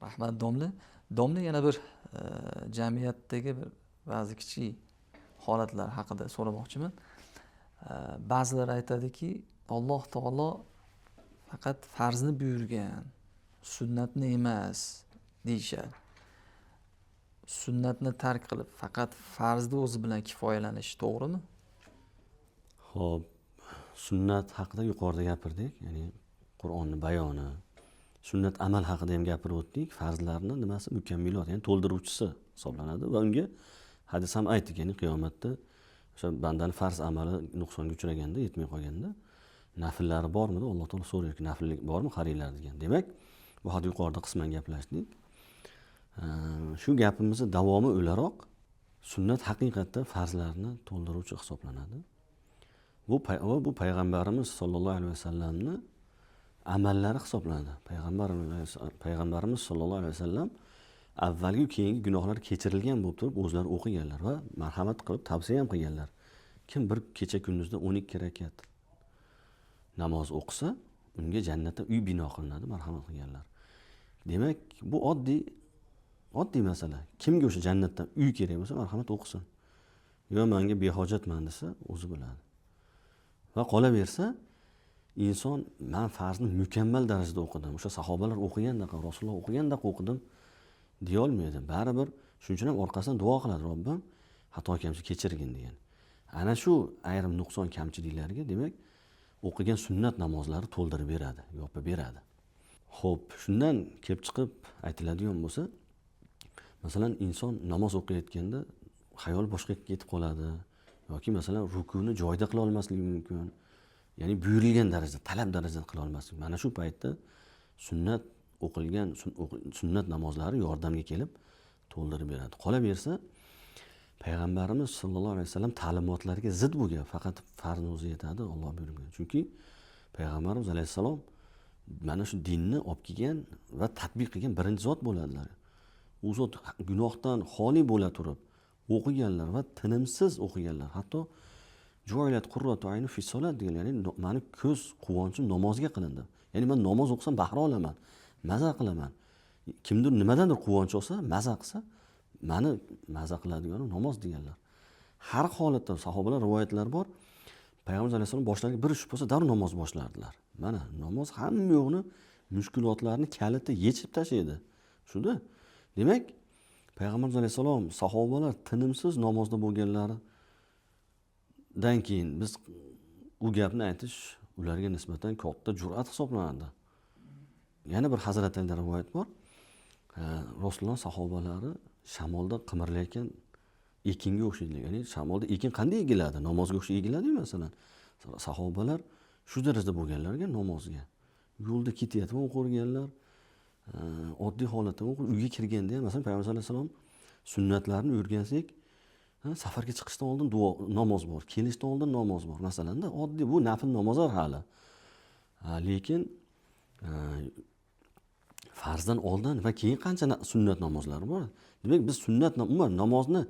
Rahmat, domla. Domla, yana bir jamiyatdagi bir ba'zi kichik holatlar haqida so'ramoqchiman. Ba'zilar aytadiki, Alloh taolo faqat farzni buyurgan, sunnatni emas deyishadi. Sunnatni tark qilib, faqat farzni o'zi bilan kifoyalanish to'g'rimi? Xo'p, sunnat haqida yuqorida gapirdik, ya'ni Qur'onning bayoni. Sunnat amal haqida ham gapirib o'tdik. Farzlarni nimasi mukammilot, ya'ni to'ldiruvchisi hisoblanadi va unga hadis ham aytdik, ya'ni qiyomatda o'sha bandani farz amali nuqsonga uchraganda, yetmay qolganda nafllari bormidi? Alloh taolo so'raydi, nafllik bormi qaranglar degan. Demak, bu haqida yuqorida qisman gaplashdik. Shu gapimizni davomi o'laroq sunnat haqiqatda farzlarni to'ldiruvchi hisoblanadi. Bu payg'ambarimiz sollallohu alayhi vasallamni amallari hisoblanadi. Payg'ambarimiz sollallohu alayhi vasallam avvalgi keyingi gunohlar kechirilgan bo'lib turib o'zlari o'qiganlar va marhamat qilib tavsiya ham qilganlar. Kim bir kecha kunduzda 12 rakat namoz o'qisa, unga jannatda uy bino qilinadi, marhamat qilganlar. Demak, bu oddiy masala. Kimga o'sha jannatdan uy kerak bo'lsa, marhamat o'qisin. Yo menga behojatman desa, o'zi biladi. Va qolaversa, inson men farzni mukammal darajada o'qidim, o'sha sahobalar o'qigandaqa, Rasululloh o'qigandaqa o'qidim deya olmaydi. Baribir shuning uchun ham orqasidan duo qiladi, Robbim xato kamchilik kechirgin degan. Ana shu ayrim nuqson kamchiliklarga demak o'qigan sunnat namozlari to'ldirib beradi, yopib beradi. Xo'p, shundan kelib chiqib aytiladigan bo'lsa, masalan, inson namoz o'qiyotganda xayol boshqa ketib qoladi yoki masalan rukuni joyida qila olmasligi mumkin. Ya'ni buyurilgan darajada, talab darajada qila olmasligi. Mana shu paytda sunnat o'qilgan sunnat namozlari yordamga kelib to'ldirib beradi. Qolaversa, payg'ambarimiz sollallohu alayhi vasallam ta'limotlariga zid bo'lgan, faqat farzni o'zi yetadi, Alloh buyurgan. Chunki payg'ambarimiz alayhissalom mana shu dinni olib kelgan va tatbiq qilgan birinchi zot bo'ladilar. U zot gunohdan xoli bo'la turib o'qiganlar va tinimsiz o'qiganlar. Hatto ju'ilat qurratu ayni fi solat degan, ya'ni mani ko'z quvonchim namozga qilindi. Ya'ni men namoz o'qisam bahra olaman, maza qilaman. Kimdir nimadandir quvonch olsa, maza qilsa, mani maza qiladiganim namoz deganlar. Har holatda sahobalar rivoyatlari bor. Payg'ambar alayhissalom boshlariga bir ish bo'lsa, darrov namoz boshlardilar. Mana namoz hamma yo'qni mushkulotlarni kaliti yechib tashlaydi. Shunda demak, Payg'ambar alayhissalom sahobalar tinimsiz namozda bo'lganlaridan keyin biz u gapni aytish ularga nisbatan katta jur'at hisoblanadi. Yana bir Hazratdan rivoyat bor. Rasululloh sahobalari shamolda qimirlayotgan ekinga o'xshaydilar. Ya'ni shamolda ekin qanday egiladi? Namozga o'xshab egiladi-yu masalan. Sahobalar shu darajada bo'lganlarga namozga. Yo'lda ketayotib o'qirganlar, oddiy holatda o'qib uyga kirganda ham masalan Payg'ambar sollallohu alayhi vasallam sunnatlarini o'rgansak, safarga chiqishdan oldin duo namoz bor, kelishdan oldin namoz bor. Masalanda oddiy bu nafl namozlar hali. Lekin farzdan oldin va keyin qancha sunnat namozlari bor. Demak, biz sunnat umuman namozni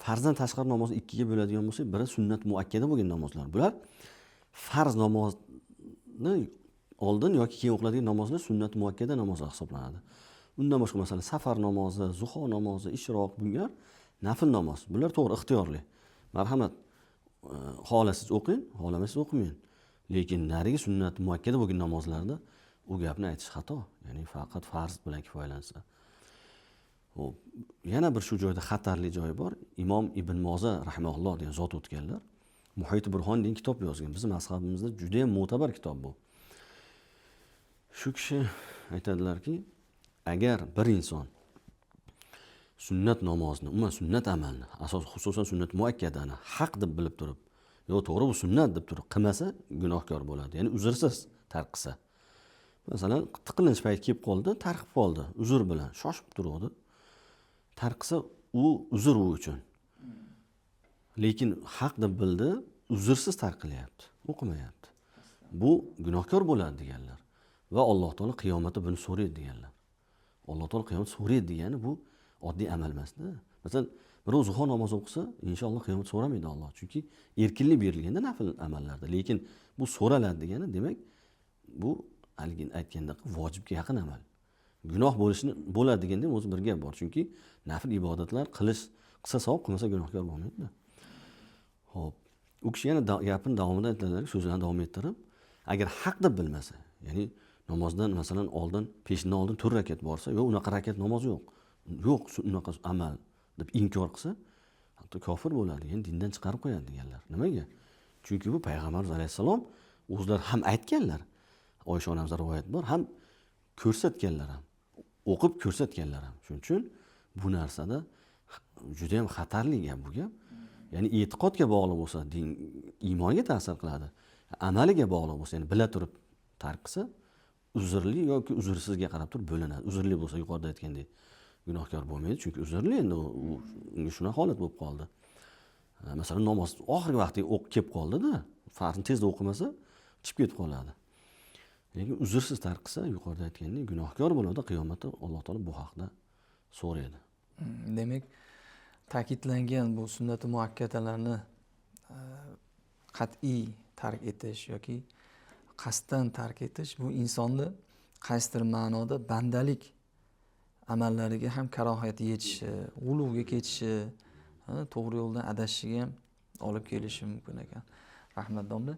farzdan tashqari namozni ikkiga bo'ladigan bo'lsak, biri sunnat muakkada bo'lgan namozlar. Bular farz namozni oldin yoki keyin o'qiladigan namozlar sunnat muakkada namozlar hisoblanadi. Undan boshqa masalan safar namozi, zuho namozi, ishroq bunlar nafl namoz. Bular to'g'ri ixtiyorli. Marhamat, xohlasangiz o'qing, xohlamasangiz o'qimang. Lekin narigi sunnat muakkada bo'lgan namozlarda u gapni aytish xato. Ya'ni faqat farz bilan kifoyalansa. Xo'p, yana bir shu joyda xatarli joyi bor. Imom Ibn Moza rahimahulloh degan zot o'tganlar. Muhayt Burhon degan kitob yozgan. Bizning mazhabimizda juda ham mo'tabar kitob bu. Shu kishi aytadilarki, agar bir inson sunnat namozini, umuman sunnat amalni, asos xususan sunnat muakkadani haq deb bilib turib, yo to'g'ri bu sunnat deb turib qilmasa gunohkor bo'ladi. Ya'ni uzrsiz tark qilsa. Masalan, tiqilinch payt kelib qoldi, tark qilib qoldi, uzr bilan shoshib turuvdi. Tark qilsa u uzr u uchun. Lekin haq deb bildi, uzrsiz tark qilyapti, o'qimayapti. Bu gunohkor bo'ladi deganlar. Va Alloh taolo qiyomatda buni so'raydi deganlar. Alloh taolo qiyomat so'raydi degani bu oddiy amal emas-da. Masalan, birov zuho namozi o'qisa, inshaalloh qiyomat so'ramaydi Alloh. Chunki erkinlik berilganda nafl amallarda. Lekin bu so'raladi degani, demak, bu haligi aytgandek vojibga yaqin amal. Gunoh bo'lishini bo'ladi deganda ham o'zi bir gap bor, chunki nafl ibodatlar qilish qilsa savob, qilmasa gunohkor bo'lmaydida. Ho'p, u kishi yana gapini davomida aytadilar, so'zlarini davom ettirib, agar haq deb bilmasa, ya'ni namozdan masalan oldin, peshindan oldin 4 rakat borsa, yo'q unaqa rakat namoz yo'q, yo'q unaqa amal deb inkor qilsa, hatto kofir bo'ladi, ya'ni dindan chiqarib qo'yadi deganlar. Nimaga? Chunki bu payg'ambarimiz alayhissalom o'zlari ham aytganlar, Oysha onamizdan rivoyat bor, ham ko'rsatganlar ham, o'qib ko'rsatganlar ham. Shuning uchun bu narsada juda ham xatarli gap bu gap. Ya'ni e'tiqodga bog'liq bo'lsa, din iymonga ta'sir qiladi. Amaliga bog'liq bo'lsa, ya'ni bila turib tark qilsa, uzrli yoki uzrsizga qarab turib bo'linadi. Uzrli bo'lsa, yuqorida aytgandek, gunohkor bo'lmaydi, chunki uzrli endi unga shunaqa holat bo'lib qoldi. Masalan, namoz oxirgi vaqtga o'qib kelib qoldida, farzni tezda o'qimasa, chiqib ketib qoladi. Lekin uzrsiz tark qilsa, yuqorida aytgandek, gunohkor bo'ladi, qiyomatda Alloh taolo bu haqda so'raydi. Demak, ta'kidlangan bu sunnati muakkadalarni qat'iy tark etish yoki qasddan tark etish bu insonni qaysidir ma'noda bandalik amallariga ham karohiyati yetishi, g'uluvga ketishi, to'g'ri yo'ldan adashishiga ham olib kelishi mumkin ekan. Rahmat domla.